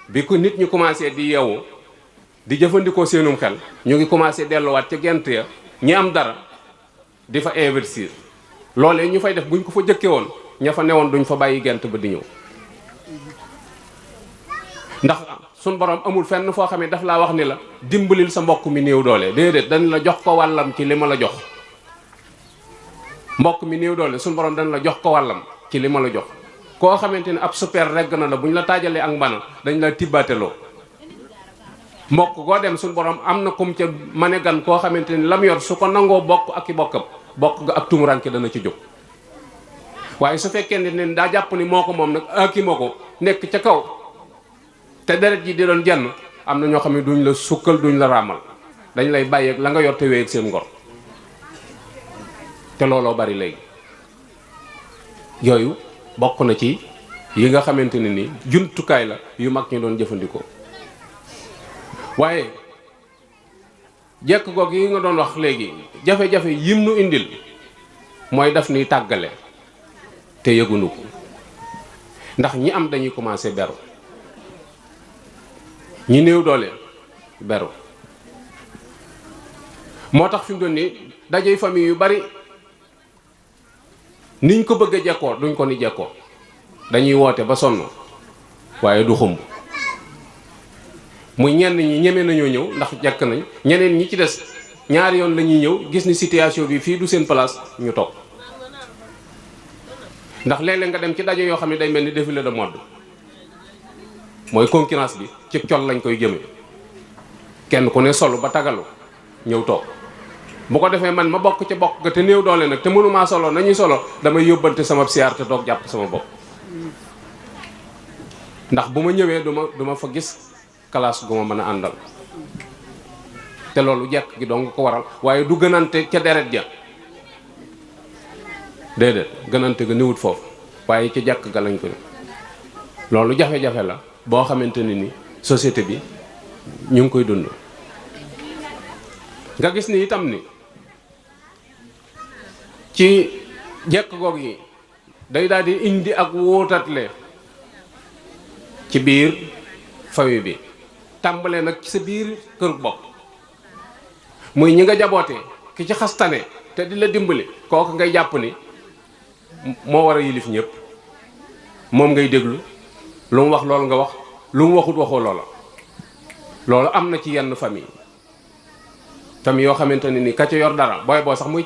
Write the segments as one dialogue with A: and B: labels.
A: bi ko nit ñu commencé di yeewu di jëfandikoo seenum xel ñu ngi commencé delluwaat ca gent ya ñi am dara di fa investir loolee ñu fay def buñ ko fa jëkke woon ña fa newoon duñ fa bàyyi gent ba di ñëw ndax suñ borom amul fenn foo xam ne daf laa wax ni la dimbalil sa mbokk mi néew doole déedéet dañ la jox ko wàllam ci li ma la jox mbokk mi néew doole suñ borom dañ la jox ko wàllam ci li ma la jox koo xamante ne ab super regg na la bu ñu la taajalee ak mbana dañ la tibbaateloo mbokk koo dem suñ borom am na kum ca mane gan koo xamante ni lam yor su ko nangoo bokk ak i bokkam bokk nga ak tumuranke dana ci jóg waaye su fekkee ne daa jàpp ni moo ko moom nag aki moo ko nekk ca kaw te deret ji di doon jenn am na ñoo xam ne duñ la sukkal duñ la raamal dañ lay bàyyeeg la nga yor te wéy ak seen ngor te looloo bari léegi yooyu bokk na ci yi nga xamante ne ni jumtukaay la yu mag ñu doon jëfandikoo waaye jekk goog yi nga doon wax léegi jafe-jafe yim nu indil mooy daf nuy tàggale te yëgunu ko ndax ñi am dañuy commencé beru ñi néew doole beru moo tax fi mu doon ni dajey famille yu bari niñ ko bëgg a jekkoo duñ ko ni jekkoo dañuy woote ba sonn waaye du xumb muy ñenn ñi ñeme nañoo ñëw ndax jekk nañ ñeneen ñi ci des ñaari yoon la ñuy ñëw gis ni situation bi fii du seen place ñu toog ndax léeg-léeg nga dem ci daje yoo xam ne day mel ni défilé de mode mooy concurrence bi ci col lañ koy jëme kenn ku ne solo ba tagalu ñëw toog bu ko defee man ma bokk ca bokk ga te néew doole nag te mënumaa solo nañuy solo damay yóbbante sama siyaar te toog jàpp sama bopp ndax bu ma ñëwee duma fa gis classe gu ma mën a àndal te loolu jekk gi dong ko waral waaye du gënante ca deret ja déedéet gënante ga niwut foofu waaye ca jekk ga lañ ko loolu jafe-jafe la boo xamante ne ni société bi ñu ngi koy dund nga gis ni itam ni ci jekk goog yi day daal di indi ak wóotatle ci biir famille bi tàmbalee nag ci sa biir kër bopp muy ñi nga jabootee ki ci xastane te di la dimbali kooku ngay jàpp ni moo war a yilif ñëpp moom ngay déglu lu mu wax loolu nga wax lu mu waxut waxoo loola loolu am na ci yenn famille yoo xamante ne ni ka ca yor dara booy boo sax muy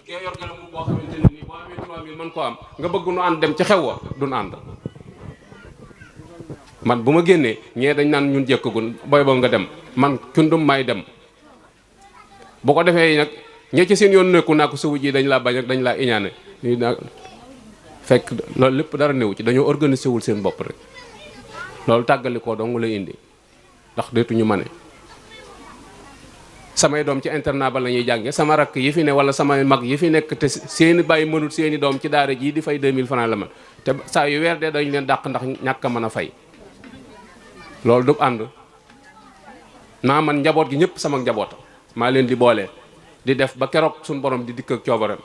A: kee yor garam boo xamante ne ni boo amee 3000 mën koo am nga bëgg nu ànd dem ci xew wa duñ ànd man bu ma génnee ñee dañ naan ñun jekkagun booy boo nga dem man cundum may dem bu ko defee nag ñe ci seen yoon nekku naa ko suwu ji dañ laa bañ ak dañ laa iñaane fekk loolu lépp dara néew ci dañoo organisé wul seen bopp rek loolu tàggalikoo dong lay indi ndax deetuñu mane samay doom ci internat ba la ñuy jànge sama rakk yi fi ne wala samay mag yi fi nekk te seeni bàyyi mënut seeni doom ci daara jii di fay 2000 francs la man te saa yu weer dee dañ leen dàq ndax ñàkk a mën a fay loolu du ànd naa man njaboot gi ñëpp sama njaboot maa leen di boole di def ba keroog suñu borom di dikk ak coobareem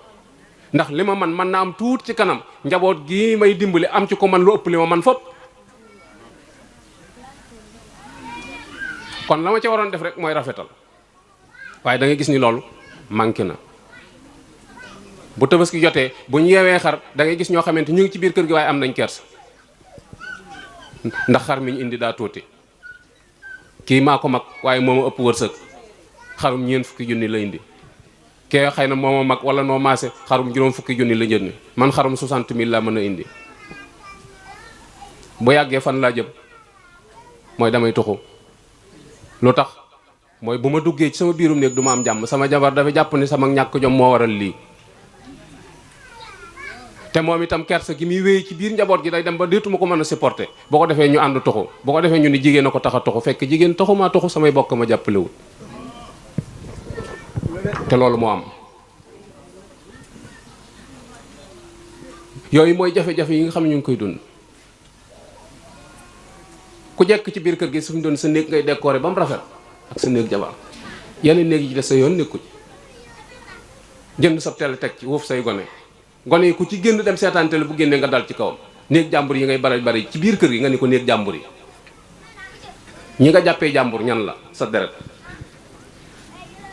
A: ndax li ma man na am tuut ci kanam njaboot gi may dimbali am ci ko man lu ëpp li ma man fopp kon la ma ca waroon def rek mooy rafetal waaye da nga gis ni loolu manqué na bu tabaski jotee bu ñu yeewee xar da ngay gis ñoo xamante ñu ngi ci biir kër gi waaye am nañ kers ndax xar mi ñu indi daa tuuti kii maa ko mag waaye moo ma ëpp wërsëg xarum ñeent fukki junni la indi kee xëy na moo ma mag wala noo maase xarum juróom fukki junni la jënd man xarum 60 000 laa mën a indi bu yàggee fan laa jëm mooy damay tuxu lu tax mooy bu ma duggee ci sama biirum néeg du ma am jàmm sama jabar dafa jàpp ni sama ñàkk jom moo waral lii te moom itam kersa gi muy wéy ci biir njaboot gi day dem ba déetuma ko mën a supporter boo ko defee ñu ànd tuxu boo ko defee ñu ni jigéen a ko tax a tuxu fekk jigéen taxu maa tuxu samay bokk ma jàppalewul te loolu moo am yooyu mooy jafe-jafe yi nga xam ne ñu ngi koy dund ku jekk ci biir kër gi suñu doon sa néeg ngay décorer ba mu rafet ak sa néeg jabar yeneen néeg yi ci des sa yoon nekku ci jënd sa télé teg ci woofu say gone yi ku ci génn dem seetaan télé bu génnee nga dal ci kawam néeg jàmbur yi ngay bari ci biir kër gi nga ni ko néeg jàmbur yi ñi nga jàppee jàmbur ñan la sa deret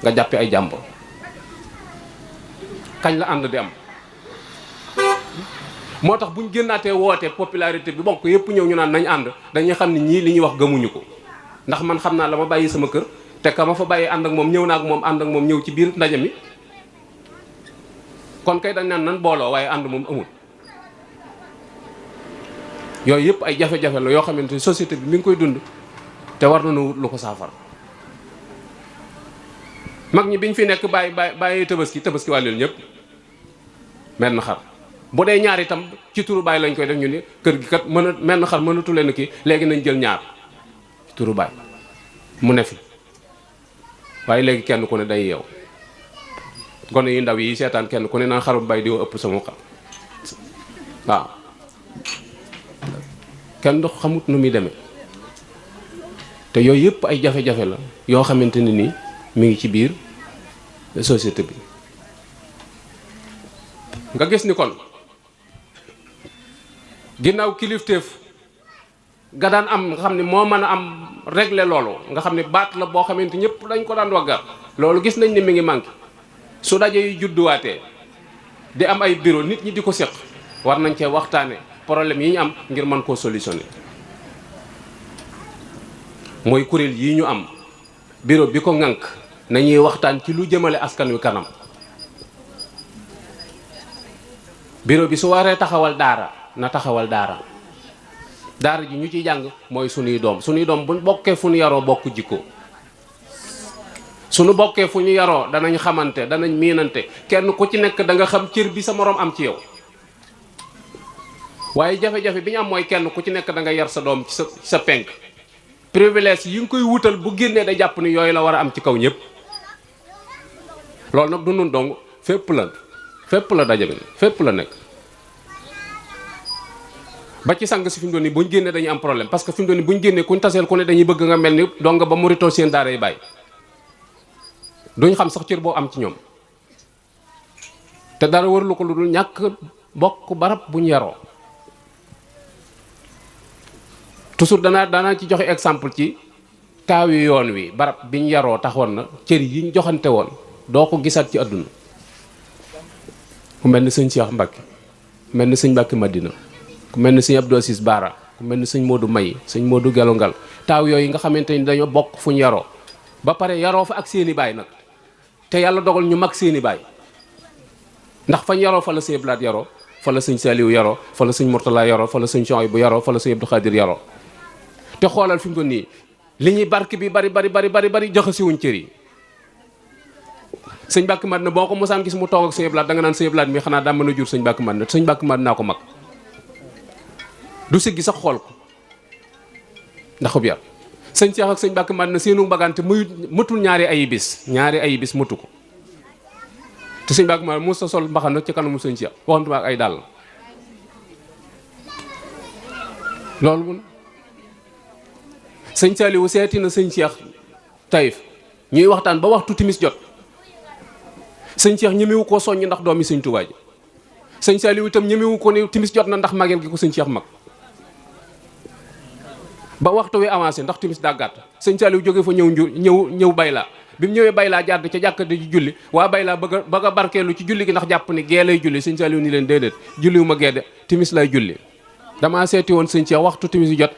A: nga jàppee ay jàmbur kañ la ànd di am moo tax buñ génnaatee woote popularité bi bokk yépp ñëw ñu naan nañ ànd dañuy xam ne ñii li ñuy wax gëmuñu ko ndax man xam naa la ma bàyyi sama kër te ka ma fa bàyyi ànd ak moom ñëw naa ak moom ànd ak moom ñëw ci biir ndaje mi kon kay dañ naan nan booloo waaye ànd moom amul yooyu yëpp ay jafe-jafe la yoo xamante ni société bi mi ngi koy dund te war nañu wut lu ko saafara mag ñi biñ fi nekk bàyyi tabaski wàllul ñëpp menn xar bu dee ñaar itam ci turu baay lañ koy def ñu ni kër gi kat menn xar mënatu leen kii léegi nañ jël ñaar ci turu baay mu ne fi waaye léegi kenn ku ne day yeew gone yu ndaw yi seetaan kenn ku ne naan xarum bay di ëpp sama xar waaw kenn du xamut nu muy demee te yooyu yëpp ay jafe-jafe la yoo xamante ne ni mi ngi ci biir société bi nga gis ni kon ginnaaw kilifteef ga daan am nga xam ne moo mën a am régler loolu nga xam ne baat la boo xamante ñëpp dañ ko daan waggar loolu gis nañ ni mi ngi manqué su daje yu judduwaatee di am ay bureau nit ñi di ko séq war nañ cee waxtaane problème yi ñu am ngir mën koo solutionner mooy kuréel yi ñu am bureau bi ko ŋànk nañuy waxtaan ci lu jëmale askan wi kanam bureau bi su waree taxawal daara na taxawal daara ji ñu ciy jàng mooy suñuy doom buñ bokkee fu ñu yaroo bokk jikko suñu bokkee fu ñu yaroo danañ xamante danañ miinante kenn ku ci nekk da nga xam cër bi sa moroom am ci yow waaye jafe-jafe bi ñu am mooy kenn ku ci nekk da nga yar sa doom ci sa penk privilège yi nga koy wutal bu génnee da jàpp ni yooyu la war a am ci kaw ñëpp loolu nag du nun dong fépp la daje bi fépp la nekk ba ci sang si fi mu doon nii buñ génnee dañuy am problème parce que fi mu doon nii buñ génnee kuñ taseel ku ne dañuy bëgg nga mel ni dong ba muritoo seen daara yi bàyyi duñ xam sax cër boo am ci ñoom te dara warlu ko lu dul ñàkk bokk barab buñ yaroo toujours danaa ci joxe exemple ci taaw yu yoon wi barab biñ yaroo taxoon na cër yiñ joxante woon doo ko gisaat ci àdduna ku mel ni sëñ Cheikh Mbacke ku mel ni sëñ Mbacke Madina ku mel ni sëñ Abdou Assis Baara ku mel ni sëñ Modou May sëñ Modou Gelongal taaw yooyu nga xamante ni dañoo bokk fu ñu yaroo ba pare yaroo fa ak seeni baay nag te yàlla dogal ñu mag seeni baay ndax fañ yaroo fa la sëñ Blaat yaroo fa la sëñ Saliou yaroo fa la sëñ Mourtala yaroo fa la sëñ Chouaïbou yaroo fa la sëñ Abdou Khadir yaroo te xoolal fi mu ko nii li ñuy barke bi bari joxasiwuñ cër yi sëñ Mbàkke Madina boo ko mosaan gis mu toog ak sëñ Blaat da nga naan sëñ Blaat mi xanaa daa mën a jur sëñ Mbàkke Madina sëñ Mbàkke Madina naa ko mag du siggi sax xool ko ndax ub yar sëñ Cheikh ak sëñ Mbàkke Madina seenu mbagante muy mëtul ñaari ay bis mëtu ko te sëñ Mbàkke Madina mos sa sol mbaxana ci kanamu sëñ Cheikh waxantuma ak ay dàll loolu sëñ Saliou seeti na sëñ Cheikh Taïf ñuy waxtaan ba waxtu timis jot sëñ Cheikh ñemewu koo soññ ndax doomi sëñ Tuubaa ji sëñ Saliou itam ñemewu ko ni timis jot na ndax magel gi ko sëñ Cheikh mag ba waxtu wi avancé ndax timis daa gàtt sëñ Saliou jóge fa ñëw baylaa bi mu ñëwee baylaa jàdd ca jàkka di julli waa baylaa bëgg a barkeelu ci julli gi ndax jàpp ni gee lay julli sëñ Saliou ni leen déedéet julliwu ma gee de timis lay julli damaa seeti woon sëñ Cheikh waxtu timis yu jot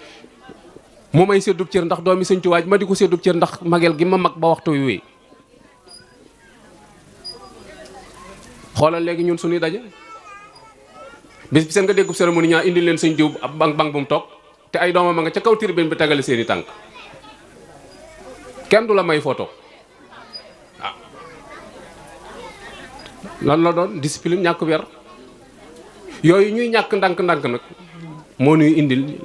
A: mu may séddub cër ndax doomi sëñ Tuubaa ji ma di ko séddub cër ndax magel gi ma mag ba waxtu wi wéy xoolal léegi ñun suñuy daje bis bi seen nga déggub cérémonie ñaa indi leen sëñ diw ab bang bu mu toog te ay doomam a nga ca kaw tribune bi tegale seeni tànk kenn du la may photo ah lan la doon discipline ñàkk yar yooyu ñuy ñàkk ndànk-ndànk nag moo ñuy indil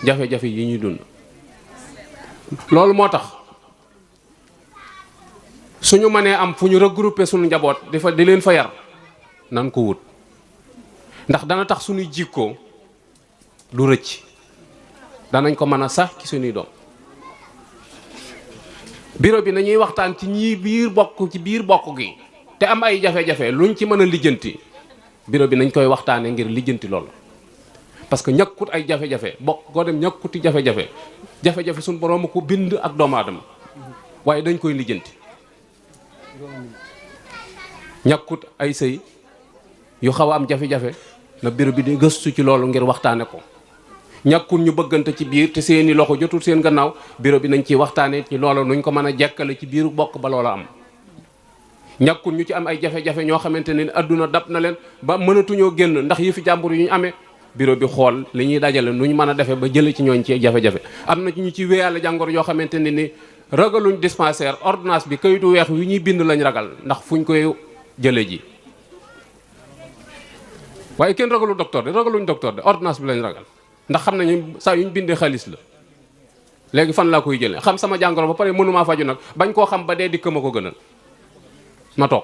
A: jafe-jafe yi ñuy dund loolu moo tax suñu mënee am fu ñu regrouper suñu njaboot di leen fa yar nan ko wut ndax dana tax suñuy jikkoo du rëcc danañ ko mën a sax ci suñuy doom bureau bi nañuy waxtaan ci ñii biir bokk gi te am ay jafe-jafe luñ ci mën a lijjanti bureau bi nañ koy waxtaane ngir lijjanti loolu. parce que ñàkkut ay jafe-jafe bokk koo dem ñàkkuti jafe-jafe suñu borom a ko bind ak doomu aadama waaye dañ koy lijjanti. ñàkkut ay sëy yu xaw a am jafe-jafe na bureau bi di gëstu ci loolu ngir waxtaane ko. ñàkkut ñu bëggante ci biir te seeni loxo jotul seen gannaaw bureau bi nañ ciy waxtaane ci loolu nuñ ko mën a jekkale ci biiru bokk ba loola am. ñàkkut ñu ci am ay jafe-jafe ñoo xamante ne adduna dab na leen ba mënatuñoo génn ndax yi fi jàmbur yu ñu amee bureau bi xool li ñuy dajale nu ñu mën a defee ba jële ci ñooñ ci jafe-jafe. am na ci ñu ci wéyale jàngoro yoo xamante ne ni ragaluñ dispensaire ordonnance bi kayitu weex wi ñuy bind lañ ragal ndax fuñ koy jële ji waaye kenn ragalu docteur de ragaluñ docteur de ordonnance bi lañ ragal ndax xam nañu saa yu ñu bindee xaalis la. léegi fan laa koy jëlee xam sama jàngoro ba pare mënumaa faju nag bañ koo xam ba dee dikk ma ko gënal ma toog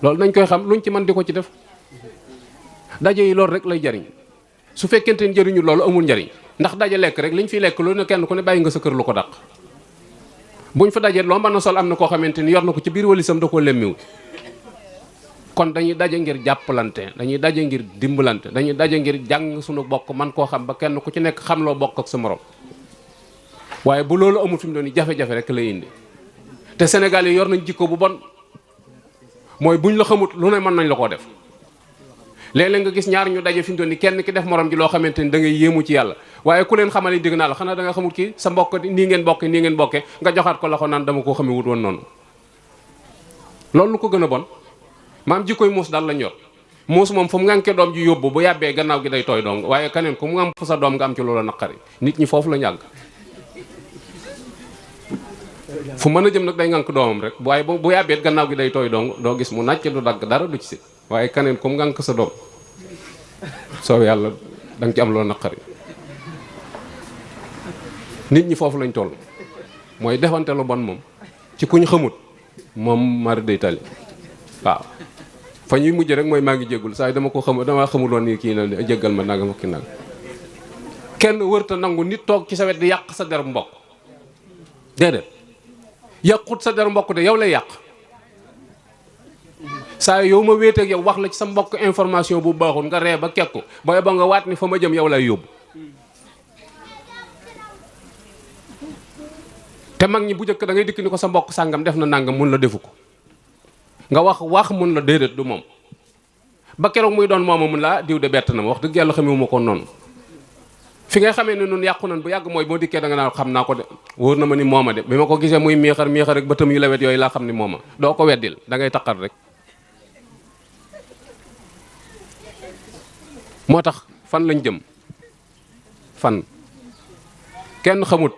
A: loolu nañ koy xam luñ ci mën di ko ci def. daje yi loolu rek lay jariñ su fekkente ni jëriñu loolu amul njariñ ndax daje lekk rek liñ fi lekk lu ne kenn ku ne bàyyi nga sa kër lu ko dàq. buñ fa dajee loo mën a sol am na koo xamante ni yor na ko ci biir walisam da koo lemmiwut. kon dañuy daje ngir jàppalante dañuy daje ngir dimbalante dañuy daje ngir jàng suñu bokk man koo xam ba kenn ku ci nekk xam loo bokk ak sa morom waaye bu loolu amul fi mu doon jafe-jafe rek lay indi. te Sénégal yi yor nañ jikko bu bon mooy buñ la xamut lu ne mën nañ la koo def. léeg-léeg nga gis ñaar ñu daje fi mu doon ni kenn ki def morom ji loo xamante ni da ngay yéemu ci yàlla waaye ku leen xamal dégg naa la xanaa da nga xamul kii sa mbokk nii ngeen bokke nga joxaat ko loxo naan dama koo xamee wut woon noonu. loolu lu ko gën a bon maam jikkoy muus daal lañ yor muus moom fu mu ngànkee doom ji yóbbu bu yàbbee gannaaw gi day tooy dong waaye keneen ku mu am fu sa doom nga am ci loola naqari nit ñi foofu la ñu àgg. fu mën a jëm nag day ngànk doomam rek waaye bu yàbbee gannaaw gi day tooy dong doo gis mu nàcc du dagg dara du ci si waaye keneen ku mu ngànk sa doom soo yàlla da nga ci am loo naqari. nit ñi foofu lañ toll mooy defante lu bon moom ci kuñ xamut moom mari day tali waaw fa ñuy mujj rek mooy maa ngi jéggul saa yi dama xamuloon ni kii na jéggal ma nanga ma ki nag kenn wërta nangu nit toog ci sa wet di yàq sa der mbokk déedéet yàqut sa der mbokk de yow lay yàq. saa yow ma wéeteeg yow wax la ci sa mbokk information bu baaxul nga ree ba kekku ba nga waat ni fa ma jëm yow lay yóbbu. te mag ñi bu njëkk da ngay dikk ni ko sa mbokk sàngam def na nangam mun la defu ko nga wax mun la déedéet du moom ba keroog muy doon mooma mun la diw de bett na ma wax dëgg yàlla xamewuma ko noonu. fi ngay xamee ne nun yàqu nan bu yàgg mooy boo dikkee da nga naan xam naa ko de wóor na ma ni mooma de bi ma ko gisee muy miixar rek bëtam yu lawet yooyu laa xam ni mooma doo ko weddil da ngay taqal rek. moo tax fan lañ jëm fan kenn xamut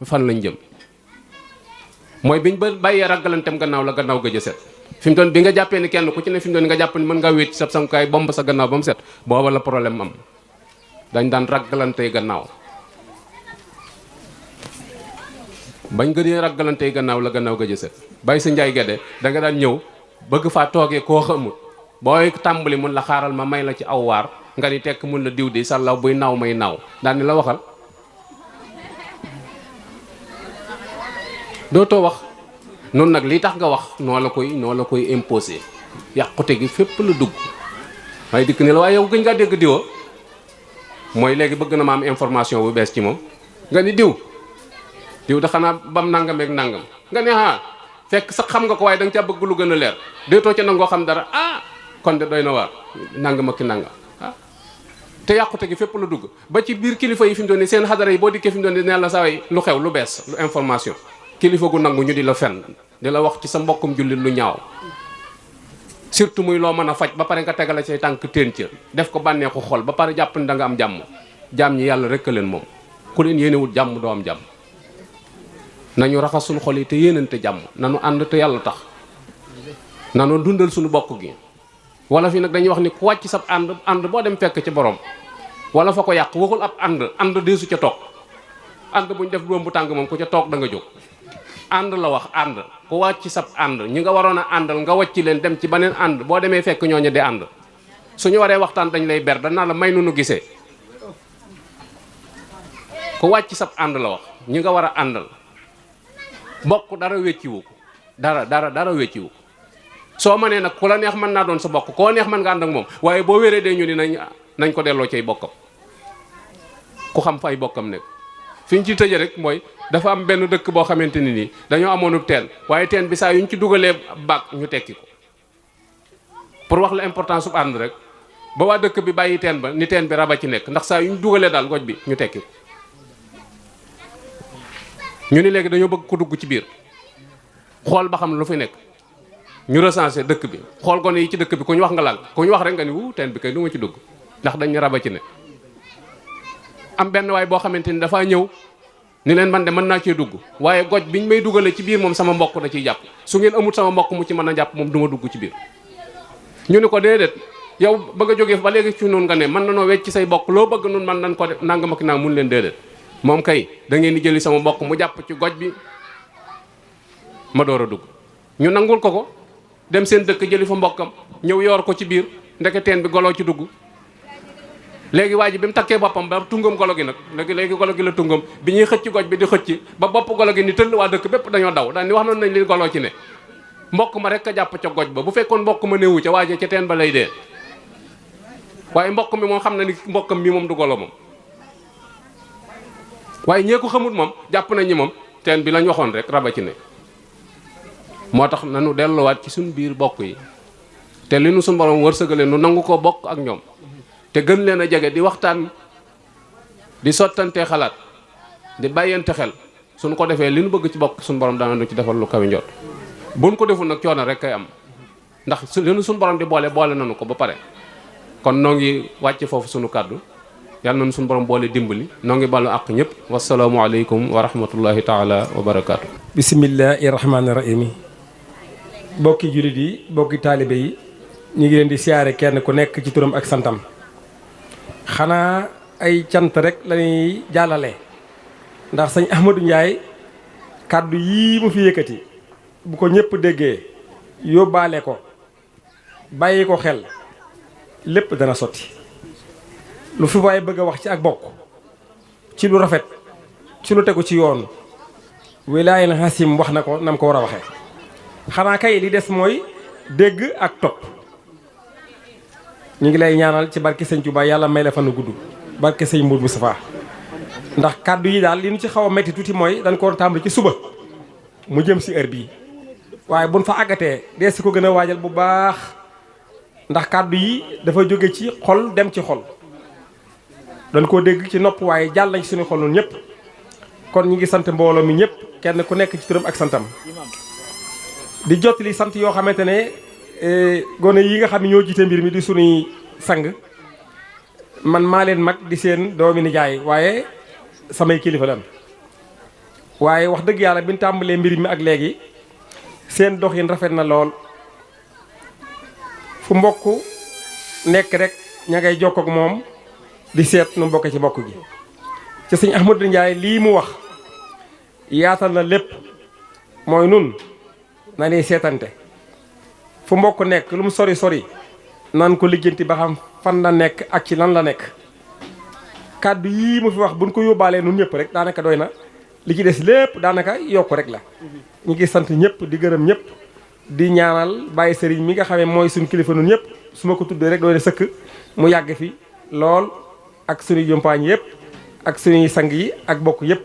A: fan lañ jëm mooy biñ ba bàyyee raggalantem gannaaw la gannaaw gëj a set fi mu doon bi nga jàppee ni kenn ku ci ne fi mu doon nga jàpp ni mën ngaa wéet sa sangukaay bomb sa gannaaw ba mu set booba la problème am dañ daan raggalantey gannaaw bañ gënee raggalantey gannaaw la gannaaw gëj a set bàyyi sa njaay gedde da nga daan ñëw bëgg faa toogee koo xamut booy tàmbali mun la xaaral ma may la ci aw waar nga ni tekk mun la diw di sàllaw buy naaw may naaw daan ni la waxal dootoo wax noonu nag li tax nga wax noo la koy imposé yàqute gi fépp la dugg waaye dikk ni la waaye yow gëñ ngaa dégg diwa mooy léegi bëgg na ma am information bu bees ci moom nga ni diw da xanaa bam nangam ak nangam nga ne fekk sax xam nga ko waaye da nga caa bëgg lu gën a leer déetoo ca nangoo xam dara kon de doy na waar nangam ak ki nangam te yàqute gi fépp la dugg ba ci biir kilifa yi fi mu doon ni seen xadara yi boo dikkee fi mu doon ni neen la saa yi lu xew lu bees lu information kilifa gu nangu ñu di la fen di la wax ci sa mbokkum jullit lu ñaaw surtout muy loo mën a faj ba pare nga tegale say tànk teen ca def ko bànneexu xol ba pare jàpp ni da nga am jàmm jàmm ñi yàlla rekk leen moom ku leen yéenewul jàmm doo am jàmm nañu raxas suñu xol yi te yéenante jàmm nanu ànd te yàlla tax nanu dundal suñu bokk gi wala fii nag dañuy wax ni ku wàcc sab ànd boo dem fekk ci borom wala fa ko yàq waxul ab ànd deesu ca toog ànd buñ def doom bu tàng moom ku ca toog da nga jóg ànd la wax ànd ku wàcc sab ànd ñi nga waroon a àndal nga wàcc leen dem ci beneen ànd boo demee fekk ñooñu di ànd suñu waree waxtaan dañ lay ber danaa la may nu gisee ku wàcc sab ànd la wax ñi nga war a àndal bokk dara wecciwu ko dara wecciwu ko soo mënee nag ku la neex mën naa doon sa bokk koo neex mën nga ànd ak moom waaye boo wéree dee ñu ni nañ ko delloo cay bokkam ku xam fa ay bokkam nekk fi ñu ci tëje rek mooy dafa am benn dëkk boo xamante ni nii dañoo amoonub teen waaye teen bi saa yu ñu ci dugalee baag ñu tekki ko pour wax la importance su ànd rek ba waa dëkk bi bàyyi teen ba ni teen bi raba ci nekk ndax saa yu ñu dugalee daal goj bi ñu tekki ko ñu ni léegi dañoo bëgg ko dugg ci biir xool ba xam lu fi nekk ñu recensé dëkk bi xool gone yi ci dëkk bi ku ñu wax nga lànk ku ñu wax rek nga ni teen bi kay du ma ci dugg ndax dañ raba ci ne am benn waay boo xamante ni dafaa ñëw ni leen man de mën naa cee dugg waaye goj biñ may dugalee ci biir moom sama mbokk da ciy jàpp su ngeen amut sama mbokk mu ci mën a jàpp moom du ma dugg ci biir ñu ni ko déedéet yow ba nga jógee ba léegi ci noonu nga ne mën na noo wecc say mbokk loo bëgg nun man nañ ko def nangam ak naa mun leen déedéet moom kay da ngeen di jëli sama mbokk mu jàpp ci goj bi ma door a dugg ñu nangul ko dem seen dëkk jëli fa mbokkam ñëw yoor ko ci biir ndeke teen bi goloo ci dugg léegi waa ji bi mu takkee boppam ba tungam golo gi nag léegi golo gi la tungam bi ñuy xëcc goj bi di xëcc ba bopp golo gi ni tëll waa dëkk bépp dañoo daw daal ni wax noonu nañ li goloo ci ne mbokk ma rek a jàpp ca goj ba bu fekkoon mbokk ma néewu ca waaje ca teen ba lay dee waaye mbokk mi moom xam na ni mbokkam mi moom du golo moom waaye ñee ko xamut moom jàpp nañ ñi moom teen bi lañ waxoon rek raba ci ne moo tax nanu delluwaat ci suñu biir bokk yi te li nu suñu borom wërsëgale nu nangu ko bokk ak ñoom te gën leen a jege di waxtaan di sottante xalaat di bàyyante xel suñu ko defee li nu bëgg ci bokk suñu borom dana nu ci defal lu kawe njot buñ ko deful nag coono rek kay am ndax li nu suñu borom di boole nanu ko ba pare kon noo ngi wàcc foofu suñu kàddu yàlla nañu suñu borom boole dimbali noo ngi ballu àq ñëpp wasalaamu aleykum wa rahmatullahi taala wa barakaatu.
B: bismillahi rahmaani rahim. bokki jullit yi bokki taalibe yi ñu ngi leen di siyaare kenn ku nekk ci turam ak santam xanaa ay cant rek lañuy jàllale ndax sëñ Ahmadou Ndiaye kàddu yii mu fi yëkkati bu ko ñëpp déggee yóbbaale ko bàyyi ko xel lépp dana sotti lu fi waaye bëgg a wax ci ak bokk ci lu rafet ci lu tegu ci yoon wilaayal hasim wax na ko nam ko war a waxee xanaa kay li des mooy dégg ak topp ñu ngi lay ñaanal ci barke sëñ Touba yàlla may la fanu gudd barke sëñ Mourou Moustapha ndax kàddu yi daal li ñu ci xaw a metti tuuti mooy dañ ko tàmbali ci suba mu jëm si heure bii waaye buñ fa àggatee dee si ko gën a waajal bu baax ndax kàddu yi dafa jóge ci xol dem ci xol dañ koo dégg ci nopp waaye jàll nañ ci suñu xol noonu ñëpp kon ñi ngi sant mbooloo mi ñëpp kenn ku nekk ci turam ak santam di jottali sant yoo xamante ne gone yi nga xam ne ñoo jiite mbir mi di sunuy sang man maa leen mag di seen doomi nijaay waaye samay kilifa lan waaye wax dëgg yàlla bi ñu tàmbalee mbir mi ak léegi seen doxin rafet na lool fu mbokk nekk rek ña ngay jokk ak moom di seet nu mbokk ci bokk gi ci sëñ Ahmadou Ndiaye lii mu wax yaatal na lépp mooy nun na ni seetante fu mbokk nekk lu mu sori sori nan ko lijjanti ba xam fan la nekk ak ci lan la nekk kàddu yii mu fi wax buñ ko yóbbaalee nun ñëpp rek daanaka doy na li ci des lépp daanaka yokku rek la ñu ngi sant ñëpp di gërëm ñëpp di ñaanal bàyyi sëriñ mi nga xamee mooy suñu kilifa nun ñëpp su ma ko tuddee rek doy na sëkk mu yàgg fi lool ak suñuy jompaañ yëpp ak suñuy sang yi ak bokk yëpp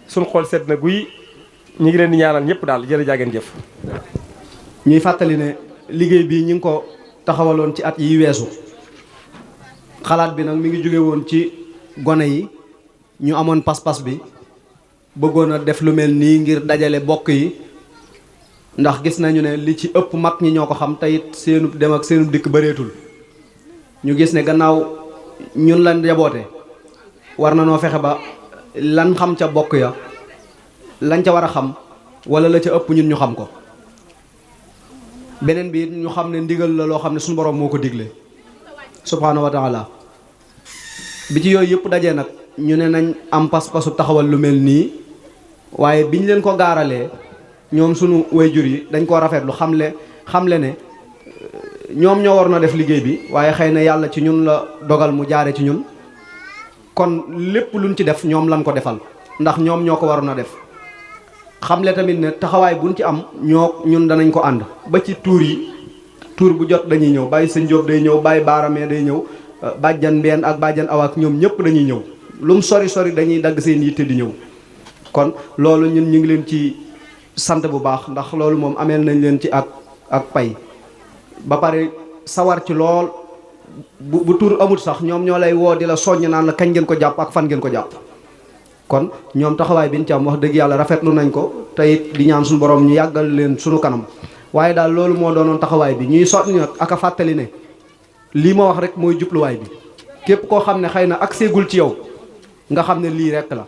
B: suñu xool seet na guy ñu ngi leen di ñaanal ñëpp daal jërëjëf jëf.
C: ñuy fàttali ne liggéey bii ñu ngi ko taxawaloon ci at yi weesu xalaat bi nag mi ngi jóge woon ci gone yi ñu amoon pas-pas bi bëggoon a def lu mel nii ngir dajale bokk yi ndax gis nañu ne li ci ëpp mag ñi ñoo ko xam te it seenu dem ak seenu dikk bëreetul ñu gis ne gannaaw ñun lan jaboote war na noo fexe ba lan xam ca bokk ya lañ ca war a xam wala la ca ëpp ñun ñu xam ko beneen bi ñu xam ne ndigal la loo xam ne suñu borom moo ko digle subhaanahu wa taala bi ci yooyu yëpp dajee nag ñu ne nañ am pas-pasu taxawal lu mel nii waaye biñ leen ko gaaralee ñoom sunu wayjur yi dañ koo rafetlu xamle ne ñoom ñoo war na def liggéey bi waaye xëy na yàlla ci ñun la dogal mu jaare ci ñun kon lépp luñ ci def ñoom lan ko defal ndax ñoom ñoo ko waroon a def xamle tamit ne taxawaay buñ ci am ñun danañ ko ànd ba ci tuur yi tuur bu jot dañuy ñëw bàyyi sëñ Jóob day ñëw bàyyi baaramee day ñëw bàjjan mbeen ak bàjjan awaak ñoom ñëpp dañuy ñëw lu mu sori sori dañuy dagg seen yitte di ñëw kon loolu ñun ñu ngi leen ci sant bu baax ndax loolu moom ameel nañ leen ci ak pay ba pare sawar ci lool bu tuur amut sax ñoom ñoo lay woo di la soññ naan la kañ ngeen ko jàpp ak fan ngeen ko jàpp kon ñoom taxawaay bi ñu ci am wax dëgg yàlla rafetlu nañ ko te it di ñaan suñu borom ñu yàggal leen suñu kanam waaye daal loolu moo doonoon taxawaay bi ñuy soññ nag ak a fàttali ne lii ma wax rek mooy jubluwaay bi képp koo xam ne xëy na ak seegul ci yow nga xam ne lii rek la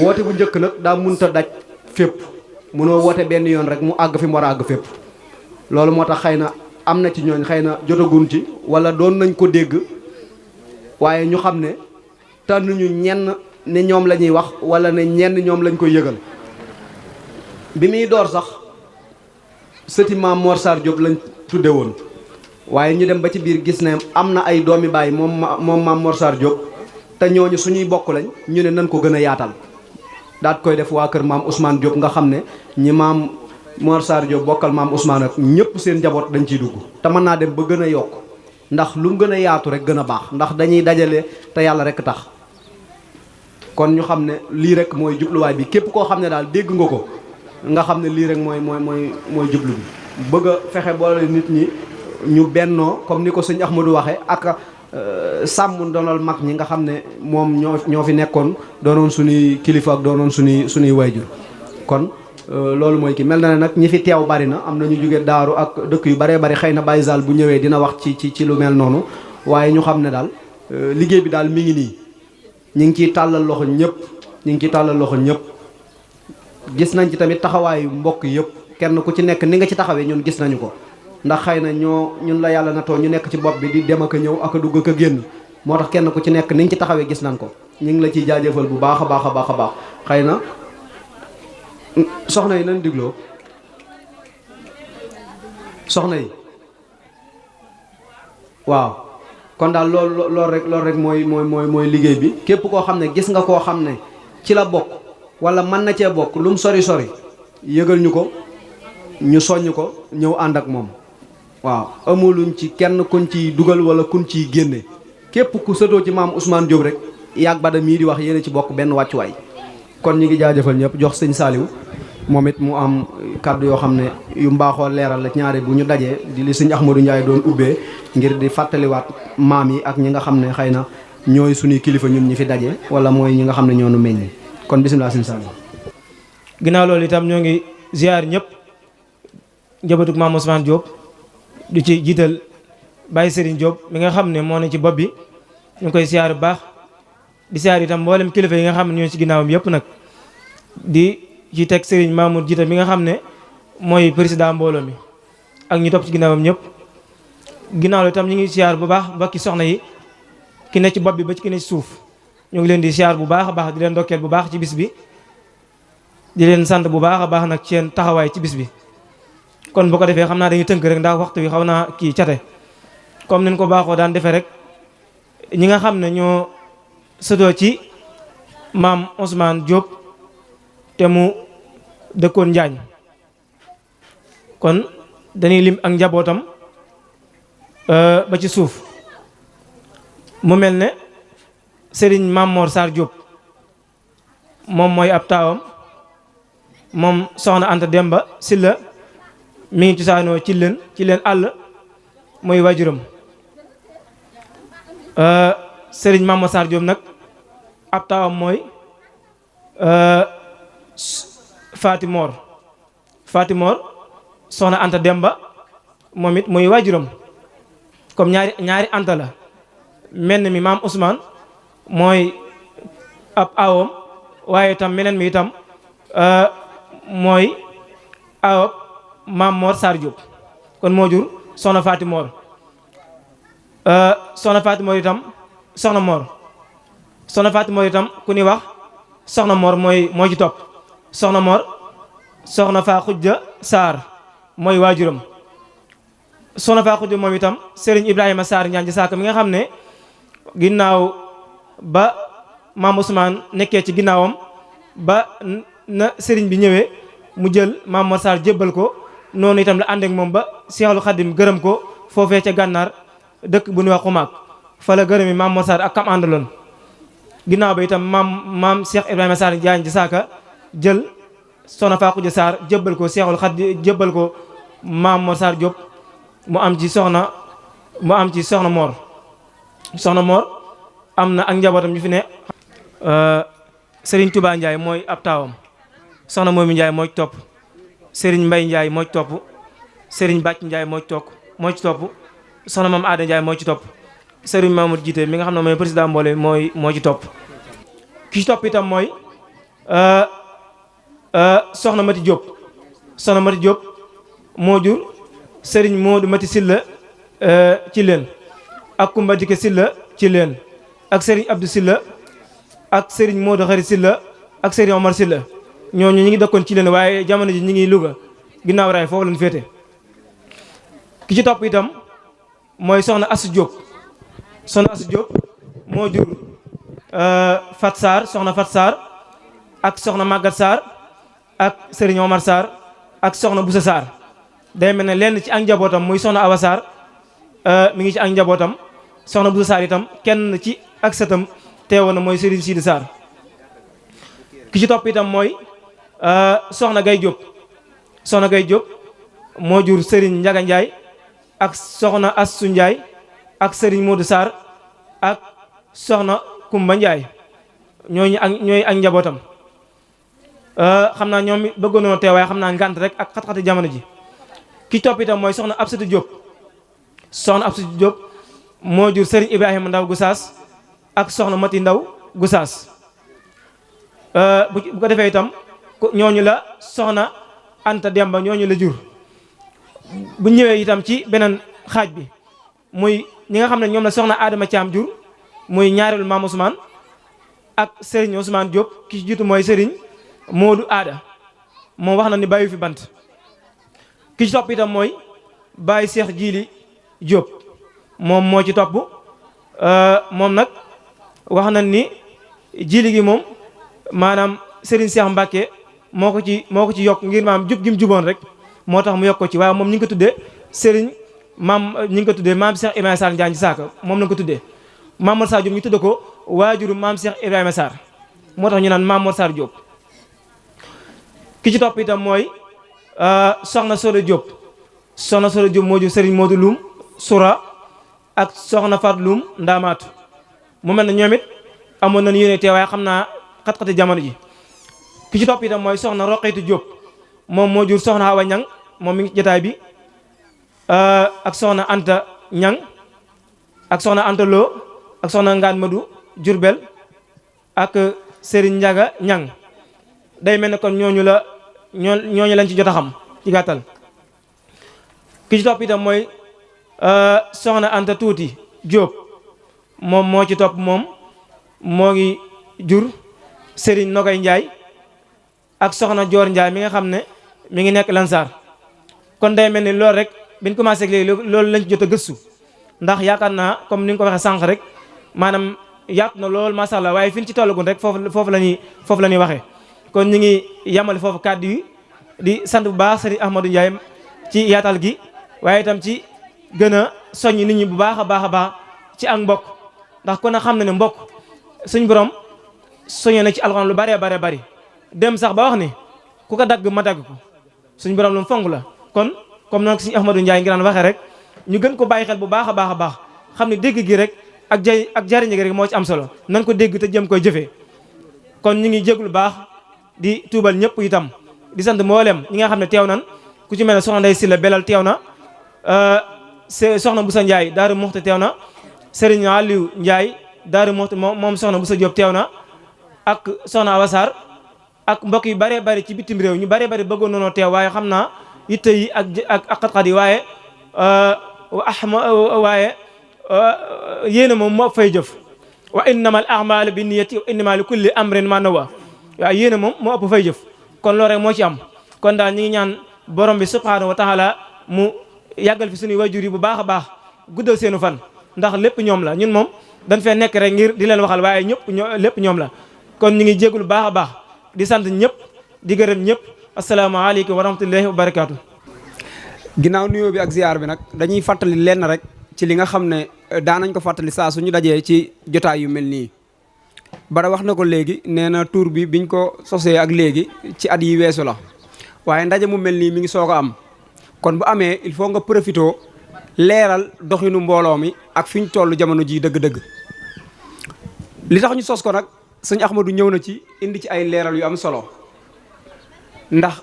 C: woote bu njëkk nag daa munta daj fépp munoo woote benn yoon rek mu àgg fi mu war a àgg fépp loolu moo tax xëy na am na ci ñooñ xëy na jotagun ci wala doon nañ ko dégg waaye ñu xam ne tànnuñu ñenn ne ñoom la ñuy wax wala ne ñenn ñoom lañ koy yëgal bi muy door sax sëti maam Mor Sarr Diop lañ tudde woon waaye ñu dem ba ci biir gis ne am na ay doomi baay moom maam Mor Sarr Diop te ñooñu suñuy bokk lañ ñu ne nañ ko gën a yaatal daat koy def waa kër maam Ousmane Diop nga xam ne ñi maam Mor Sarr Diop bokkal maam Ousmane ak ñëpp seen njaboot dañ ciy dugg te mën naa dem ba gën a yokk ndax lu mu gën a yaatu rek gën a baax ndax dañuy dajale te yàlla rek tax kon ñu xam ne lii rek mooy jubluwaay bi képp koo xam ne daal dégg nga ko nga xam ne lii rek mooy jublu bi bëgg a fexe boole nit ñi ñu bennoo comme ni ko sëñ Ahmadou waxe ak sàmm doonal mag ñi nga xam ne moom ñoo fi nekkoon doonoon suñuy kilifa ak doonoon suñuy wayjur kon loolu mooy ki mel na ne nag ñi fi teew bari na am na ñu jóge daaru ak dëkk yu baree bari xëy na Baye Zal bu ñëwee dina wax ci lu mel noonu waaye ñu xam ne daal liggéey bi daal mi ngi nii ñu ngi ciy tàllal loxo ñëpp gis nañ ci tamit taxawaayu mbokk yëpp kenn ku ci nekk ni nga ci taxawee ñun gis nañu ko ndax xëy na ñun la yàlla natoo ñu nekk ci bopp bi di dem ak a ñëw ak a dugg ak a génn moo tax kenn ku ci nekk ni nga ci taxawee gis nañ ko ñu ngi la ciy jaajëfal bu baax a baax a baax a baax xëy na soxna yi nañ digloo soxna yi waaw kon daal loolu rek mooy liggéey bi képp koo xam ne gis nga koo xam ne ci la bokk wala mën na cee bokk lu mu sori sori yëgal ñu ko ñu soññ ko ñëw ànd ak moom waaw amuluñ ci kenn kuñ ciy dugal wala kuñ ciy génne képp ku sëtoo ci maam Ousmane Diop rek yàgg Bada mii di wax yéen ci bokk benn wàccuwaay kon ñu ngi jaajëfal ñëpp jox sëñ Saliou moom it mu am kàddu yoo xam ne yu mbaaxoo leeral la ñaari bu ñu dajee di li sëñ Ahmadou Ndiaye doon ubbee ngir di fàttaliwaat maam yi ak ñi nga xam ne xëy na ñooy suñuy kilifa ñun ñi fi daje wala mooy ñi nga xam ne ñoo nu meññ kon bisimilah sëñ Saliou.
D: ginnaaw loolu itam ñoo ngi ziar ñëpp njabootug maam Ousmane Diop du ci jiital Baye Serigne Diop mi nga xam ne moo ne ci bopp bi ñu ngi koy ziar bu baax di ziar itam mboolem kilifa yi nga xam ne ñoo ci ginnaawam yëpp nag di ci teg Serigne Mamour jiital mi nga xam ne mooy président mbooloo mi ak ñu topp ci ginnaawam ñëpp ginnaaw la itam ñu ngi ziar bu baax mbokki soxna yi ki ne ci bopp bi ba ci ki ne ci suuf ñu ngi leen di ziar bu baax a baax di leen ndokkeel bu baax ci bis bi di leen sant bu baax a baax nag ci seen taxawaay ci bis bi kon bu ko defee xam naa dañuy tënk rek ndax waxtu wi xaw naa kii cate comme niñ ko baaxoo daan defee rek ñi nga xam ne ñoo sëtoo ci maam Ousmane Diop te mu dëkkoon Njaañ kon dañuy lim ak njabootam ba ci suuf mu mel ne Serigne Maam Mor Sarr Diop moom mooy ab taawam moom soxna Anta Demba Silla mi ngi cosaanoo ci leen àll mooy waajuram Serigne Maam Mor Sarr Diop nag ab taawam mooy Fatimor soxna Anta Demba moom it muy waajuram comme ñaari Anta la menn mi maam Ousmane mooy ab aawam waaye itam meneen mi itam mooy aawam maam Mor Sarr Diop kon moo jur soxna Fatimor soxna Fatimor itam soxna Fatimor itam ku ni wax soxna Mor moo ci topp soxna Mor soxna Faa Xujja Sarr mooy waajuram soxna Faa Xujja moom itam Serigne Ibrahima Sarr Njaañ Saaka mi nga xam ne ginnaaw ba maam Ousmane nekkee ci ginnaawam ba na sëriñ bi ñëwee mu jël Maam Mor Sarr jébbal ko noonu itam la ànd ak moom ba Seexul Xadim gërëm ko foofee ca gànnaar dëkk bu ñuy wax Xumaag fa la gërëmi Maam Mor Sarr ak kam àndaloon. ginnaaw ba itam maam Cheikh Ibrahima Sarr Njaañ ci saaka jël soxna Fakuja Sarr jébbal ko Seexul Xadim jébbal ko Maam Mor Sarr Diop mu am ci soxna Mor. soxna Mor am na ak njabootam ñu fi ne. Serigne Touba Ndiaye mooy ab taawam soxna Momi Ndiaye moo ci topp Serigne Mbaye Ndiaye moo ci topp Serigne Bàcc Ndiaye moo ci topp soxna Maam Aada Ndiaye moo ci topp Serigne Mamour Jiite mi nga xam ne mooy président mboole moo ci topp. ki ci topp itam mooy soxna Mati Diop soxna Mati Diop moo jur Serigne Modou Mati Silla ci leen ak Kumba Dike Silla ci leen ak Serigne Abdou Silla ak Serigne Modou Xarit Silla ak Serigne Omar Silla ñooñu ñi ngi dëkkoon ci leen waaye jamono ji ñi ngi Louga ginnaaw raay foofu lañ féete. ki ci topp itam mooy soxna Assou Diop soxna Assou Diop moo jur Fat Sarr soxna Fat Sarr ak soxna Maguette Sarr ak Serigne Omar Sarr ak soxna Boussa Sarr day mel ne lenn ci ak njabootam muy soxna Awa Sarr mi ngi ci ak njabootam soxna Boussa Sarr itam kenn ci ak sëtam teewoon na mooy Serigne Sidi Sarr. ki ci topp itam mooy soxna Gay Diop soxna Gay Diop moo jur Serigne Ndiaga Ndiaye ak soxna Assou Ndiaye ak Serigne Modou Sarr ak soxna Kumba Ndiaye ñooy ak njabootam. xam naa ñoom bëggoon nañoo teew waaye xam naa ngànt rek ak xat-xati jamono ji. ki topp itam mooy soxna Absatou Diop soxna Absatou Diop moo jur Serigne Ibrahima Ndaw Goussaas ak soxna Mati Ndaw Goussaas. bu ko defee itam ñooñu la soxna Anta Demba ñooñu la jur. bu ñëwee itam ci beneen xaaj bi muy ñi nga xam ne ñoom la soxna Adama Thiam jur muy ñaareelu Maam Ousmane ak Serigne Ousmane Diop ki ci jiitu mooy Serigne Modou Aada moom wax na ni bàyyi fi bant. ki ci topp itam mooy Baye Cheikh Jili Diop moom moo ci topp moom nag wax na ni jili gi moom maanaam Serigne Cheikh Mbacke moo ko ci yokk ngir maam jub gi mu juboon rek moo tax mu yokk ko ci waaye moom ñu ngi ko tuddee Serigne maam ñu ngi ko tuddee maam Cheikh Ibrahima Sarr Njaañ ci saaka moom lañ ko tuddee. Maam Mor Sarr Diop ñu tudde ko waajuru maam Cheikh Ibrahima Sarr moo tax ñu naan Maam Mor Sarr Diop. ki ci topp itam mooy soxna Soda Diop soxna Soda Diop moo jur Serigne Modou Loum Soura ak soxna Fat Loum Ndamaatu mu mel ne ñoom it amoon nañu yéene teewaay xam naa xat-xati jamono ji. ki ci topp itam mooy soxna Roqaytu Diop moom moo jur soxna Awa Ñang moom mi ngi jotaay bi ak soxna Anta Ñang ak soxna Anta Lo ak soxna Ngaan Madu Jurbel ak Serigne Ndiaga Ñang day mel ne kon ñooñu lañ ci jot a xam ci gàttal. ki ci topp itam mooy soxna Anta Tuuti Diop moom moo ci topp moom moo ngi jur Serigne Nogay Ndiaye ak soxna Dior Ndiaye mi nga xam ne mi ngi nekk Lansar. kon day mel ni loolu rek biñ commencé ak léegi loolu lañ ci jot a gëstu ndax yaakaar naa comme ni nga ko waxee sànq rek maanaam yaatu na lool macha allah waaye fi ñu ci tollagun rek foofu la ñuy waxee. kon ñu ngi yamale foofu kàddu yi di sant bu baax Serigne Ahmadou Ndiaye ci yaatal gi waaye itam ci gën a soññ nit ñi bu baax a baax ci ak mbokk ndax kon a xam na ne mbokk suñ borom soññee na ci alxuraan lu bare bari dem sax ba wax ni ku ko dagg ma dagg ko suñ borom lu mu fonk la. kon comme noonu Serigne Ahmadou Ndiaye ngi daan waxee rek ñu gën ko bàyyi xel bu baax a baax xam ne dégg gi rek ak jariñ gi rek moo ci am solo nan ko dégg te jëm koy jëfee. kon ñu ngi jéglu baax di tuubal ñëpp itam di sant mboolem ñi nga xam ne teew nan ku ci mel ne soxna Ndey Silla Belal teew na soxna Boussa Ndiaye Daaru Muxti teew na Serigne Aliou Ndiaye Daaru Muxti moom soxna Boussa Diop teew na ak soxna Awa Sarr ak mbokk yu baree bari ci bitim réew ñu baree bari bëggoon nañoo teew waaye xam naa yitte yi ak xat-xat yi waaye yéena moom moo fay jëf wa innamal a'malu binniyati wa innama li kulli amrin ma nawa waaw yéena moom moo ëpp fay jëf kon loolu rek moo ci am kon daal ñi ngi ñaan borom bi subhanahu wa taala mu yàggal fi suñuy wajur yi bu baax a baax guddal seenu fan ndax lépp ñoom la ñun moom dañ fee nekk rek ngir di leen waxal waaye lépp ñoom la kon ñu ngi jégalu baax a baax di sant ñëpp di gërëm ñëpp asalaamaaleykum wa rahmatullahi wa barakaatu.
E: ginnaaw nuyoo bi ak ziar bi nag dañuy fàttali lenn rek ci li nga xam ne daanañ ko fàttali saa suñu dajee ci jotaay yu mel nii. Bara wax na ko léegi nee na tour bi biñ ko sosee ak léegi ci at yi weesu la waaye ndaje mu mel nii mi ngi soog a am kon bu amee il faut nga profitoo leeral doxinu mbooloo mi ak fi ñu toll jamono ji dëgg-dëgg. li tax ñu sos ko nag sëñ Ahmadou ñëw na ci indi ci ay leeral yu am solo ndax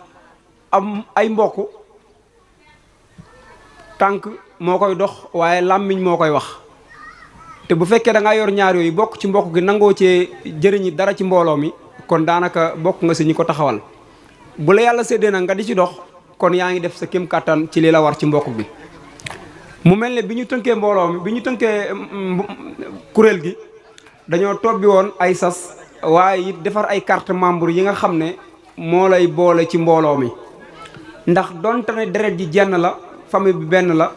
E: am ay mbokk tànk moo koy dox waaye làmmiñ moo koy wax te bu fekkee da ngaa yor ñaar yooyu bokk ci mbokk gi nangoo cee jëriñi dara ci mbooloo mi kon daanaka bokk nga si ñi ko taxawal bu la yàlla séddee nag nga di ci dox kon yaa ngi def sa kéem kàttan ci li la war ci mbokk bi. mu mel ne bi ñu tënkee mbooloo mi bi ñu tënkee kuréel gi dañoo tobbi woon ay sas waaye it defar ay carte membre yi nga xam ne moo lay boole ci mbooloo mi ndax donte ne deret ji jenn la famille bi benn la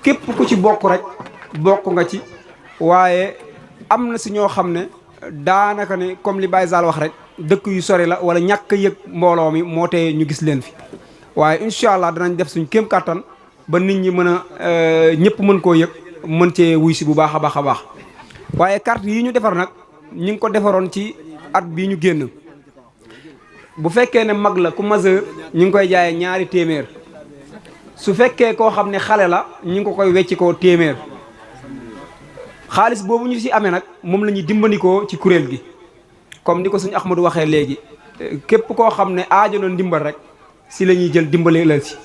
E: képp ku ci bokk rek bokk nga ci waaye am na si ñoo xam ne daanaka ne comme li Baye Zal wax rek dëkk yu sori la wala ñàkk a yëg mbooloo mi moo tee ñu gis leen fi waaye incha allah danañ def suñ kéem kàttan ba nit ñi mën a ñëpp mën koo yëg mën cee wuy si bu baax a baax a baax waaye carte yi ñu defar nag ñi ngi ko defaroon ci at bii ñu génn bu fekkee ne mag la ku majeur ñu ngi koy jaayee ñaari téeméer su fekkee koo xam ne xale la ñu ngi ko koy wecci koo téeméer xaalis boobu ñu ci amee nag moom la ñuy dimbandikoo ci kuréel gi comme ni ko suñu Ahmadou waxee léegi képp koo xam ne aajo na ndimbal rek si la ñuy jël dimbale la si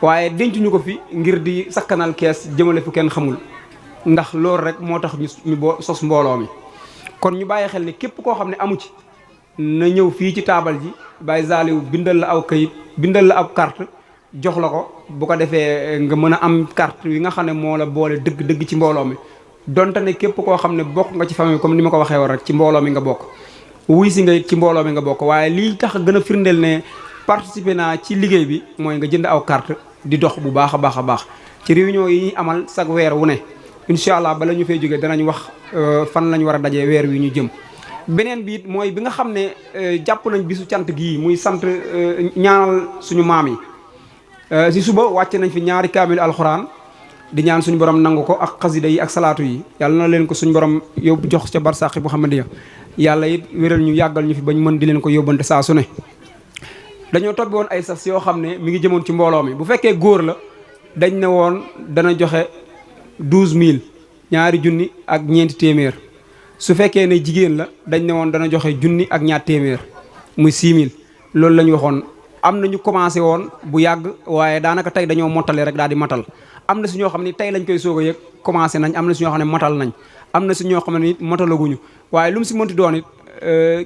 E: waaye dencuñu ko fi ngir di sakkanal kees jëmale fu kenn xamul ndax loolu rek moo tax ñu sos mbooloo mi kon ñu bàyyi xel ne képp koo xam ne amu ci na ñëw fii ci taabal ji Baye Saliou bindal la aw kayit bindal la ab carte jox la ko bu ko defee nga mën a am carte yi nga xam ne moo la boole dëgg-dëgg ci mbooloo mi donte ne képp koo xam ne bokk nga ci famille comme ni ma ko waxee woon rek ci mbooloo mi nga bokk wuy si nga ci mbooloo mi nga bokk waaye lii tax gën a firndeel ne participer naa ci liggéey bi mooy nga jënd aw carte di dox bu baax a baax a baax ci réunion yi ñuy amal chaque weer wu ne incha allah bala ñu fay jógee danañ wax fan lañ war a dajee weer wi ñu jëm. beneen bi it mooy bi nga xam ne jàpp nañ bisu cant gii muy sant ñaanal suñu maam yi si suba wàcce nañ fi ñaari kaamil alxuraan di ñaan suñu borom nangu ko ak xasida yi ak salaatu yi yàlla na leen ko suñu borom yóbbu jox ca barsàqi Muhammadiya yàlla it wéral ñu yàggal ñu fi bañ mën di leen ko yóbbante saa su ne. dañoo tobbi woon ay sas yoo xam ne mi ngi jëmoon ci mbooloo mi bu fekkee góor la dañ ne woon dana joxe 12000 ñaari junni ak ñeenti téeméer su fekkee ne jigéen la dañ ne woon dana joxe junni ak ñaar téeméer muy 6000 loolu la ñu waxoon. am na ñu commencé woon bu yàgg waaye daanaka tey dañoo mottale rek daal di matal am na si ñoo xam ne tey lañ koy soog a yëg commencé nañ am na si ñoo xam ne matal nañ am na si ñoo xam ne it matalaguñu waaye lu mu si mënti doon it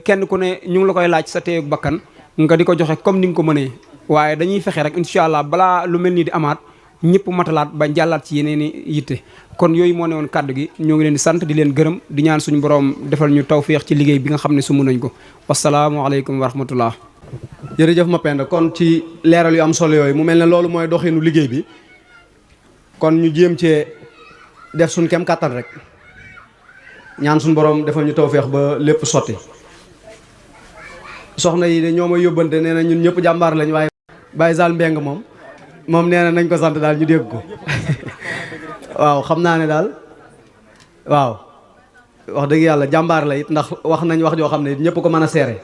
E: kenn ku ne ñu ngi la koy laaj sa teegu bakkan nga di ko joxe comme ni nga ko mënee waaye dañuy fexe rek incha allah balaa lu mel nii di amaat ñëpp matalaat ba jàllaat ci yeneen i yitte kon yooyu moo ne woon kàddu gi ñoo ngi leen di sant di leen gërëm di ñaan suñu borom defal ñu tawféex ci liggéey bi nga xam ne sumb nañ ko wasalaamualeykum wa rahmatullah.
C: jërëjëf Mapenda kon ci leeral yu am solo yooyu mu mel ne loolu mooy doxinu liggéey bi kon ñu jéem cee def suñ kem kàttan rek ñaan suñ borom defal ñu tawféex ba lépp sotti soxna yi de ñoo may yóbbante nee na ñun ñëpp jàmbaar lañ waaye Baye Zal Mbeng moom nee na nañ ko sant daal ñu dégg ko waaw xam naa ne daal waaw wax dëgg yàlla jàmbaar la it ndax wax nañ wax joo xam ne ñëpp ko mën a seere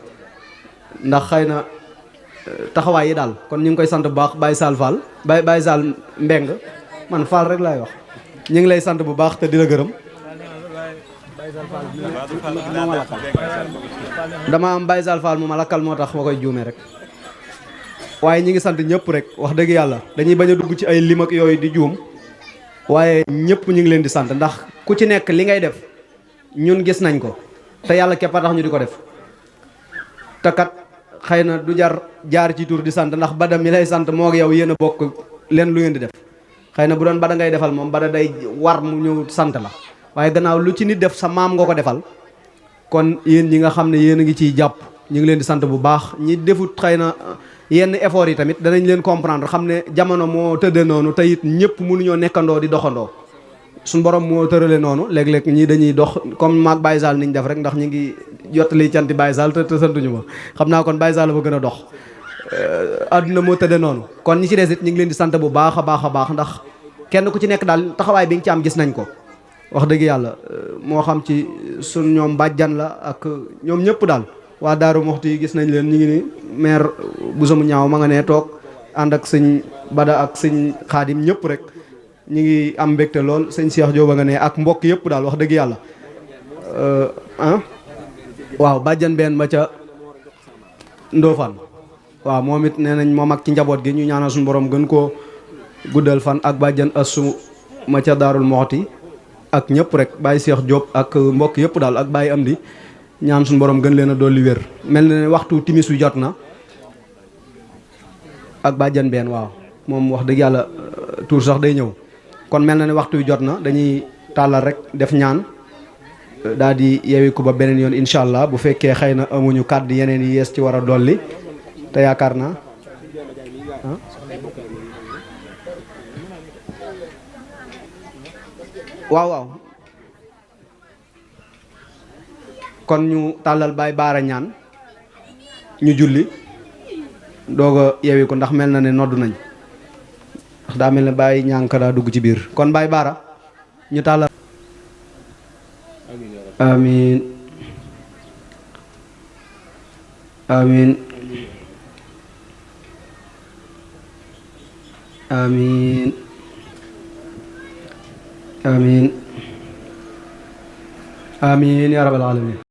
C: ndax xëy na taxawaay yi daal kon ñu ngi koy sant bu baax Baye Sall Fall Baye Zal Mbeng man Fall rek laay wax ñu ngi lay sant bu baax te di la gërëm dama am Baye Sall Fall mu ma lakkal moo tax ma koy juumee rek waaye ñi ngi sant ñëpp rek wax dëgg yàlla dañuy bañ a dugg ci ay lim ak yooyu di juum waaye ñëpp ñu ngi leen di sant ndax ku ci nekk li ngay def ñun gis nañ ko te yàlla képp a tax ñu di ko def te kat xëy na du jaar ci tur di sant ndax bada mi lay sant moo ak yow yéen a bokk leen lu ngeen di def xëy na bu doon bada ngay defal moom bada day war mu ñëw sant la waaye gannaaw lu ci nit def sa maam nga ko defal kon yéen ñi nga xam ne yéen a ngi ciy jàpp ñu ngi leen di sant bu baax ñi defut xëy na yenn effort yi tamit danañ leen comprendre xam ne jamono moo tëddee noonu te it ñëpp mënuñoo nekkandoo di doxandoo suñu borom moo tërale noonu léeg-léeg ñii dañuy dox comme maag Baye Sall niñ def rek ndax ñu ngi jottali canti Baye Sall te santuñu ma xam naa kon Baye Sall ba gën a dox àdduna moo tëdde noonu kon ñi ci des it ñu ngi leen di sant bu baax a baax a baax ndax kenn ku ci nekk daal taxawaay bi nga ci am gis nañ ko wax dëgg yàlla moo xam ci sun ñoom bàjjan la ak ñoom ñëpp daal waa Daaru Muxti gis nañ leen ñu ngi ni maire bu samu ñaaw ma nga ne toog ànd ak sëñ Bada ak sëñ Xaadim ñëpp rek ñu ngi am mbégte lool sëñ Cheikh Diop nga ne ak mbokk yëpp daal wax dëgg yàlla waaw bàjjan benn ma ca Ndofane waaw moom it nee nañ moom ak ci njaboot gi ñu ñaanal suñu borom gën koo guddal fan ak bàjjan Assu ma ca Daarul Muxti ak ñëpp rek Baye Cheikh Diop ak mbokk yëpp daal ak Baye Amdi ñaan suñu borom gën leen a dolli wér mel na ne waxtu timis wi jot na ak bàjjan benn waaw moom wax dëgg yàlla tuur sax day ñëw kon mel na ne waxtu wi jot na dañuy tàllal rek def ñaan daal di yewi ko ba beneen yoon incha allah bu fekkee xëy na amuñu kàddu yeneen yi yees ci war a dolli te yaakaar naa waaw waaw kon ñu tàllal Baye Baara ñaan ñu julli doog a yewi ko ndax mel na ne noddu nañ ndax daa mel ne Baye ñànk daa dugg ci biir kon Baye Baara ñu tàllal amin amin amin amin amin ya rabbal alamin